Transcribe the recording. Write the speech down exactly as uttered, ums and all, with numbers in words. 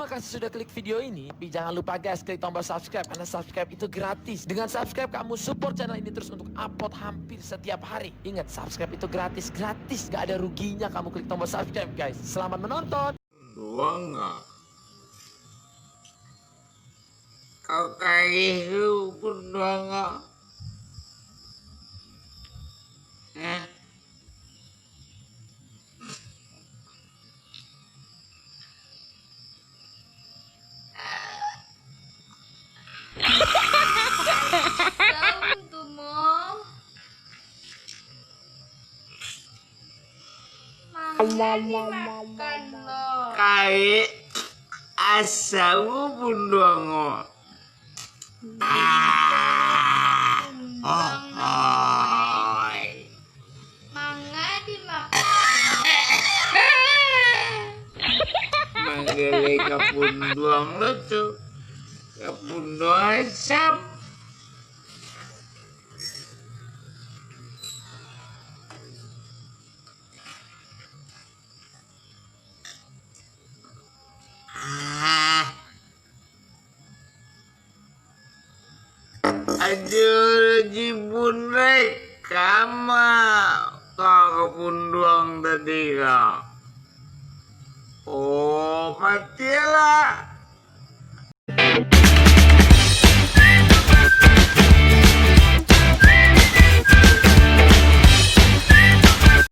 Terima kasih sudah klik video ini, tapi jangan lupa guys, klik tombol subscribe, karena subscribe itu gratis. Dengan subscribe, kamu support channel ini terus untuk upload hampir setiap hari. Ingat, subscribe itu gratis, gratis, gak ada ruginya kamu klik tombol subscribe guys. Selamat menonton. Duanga. Kau kaih tu pun duanga. Hah? Tahu tu, Mom. Mangga dimakan lo. Kaik asau bunduango. Bunduang. Mangga dimakan. Manggalai ka bunduang lo tu. Ka bunduang asam. Ah. Aduh, Jibun, rek. Kama ka bunduang tadi ka. Oh, matilah.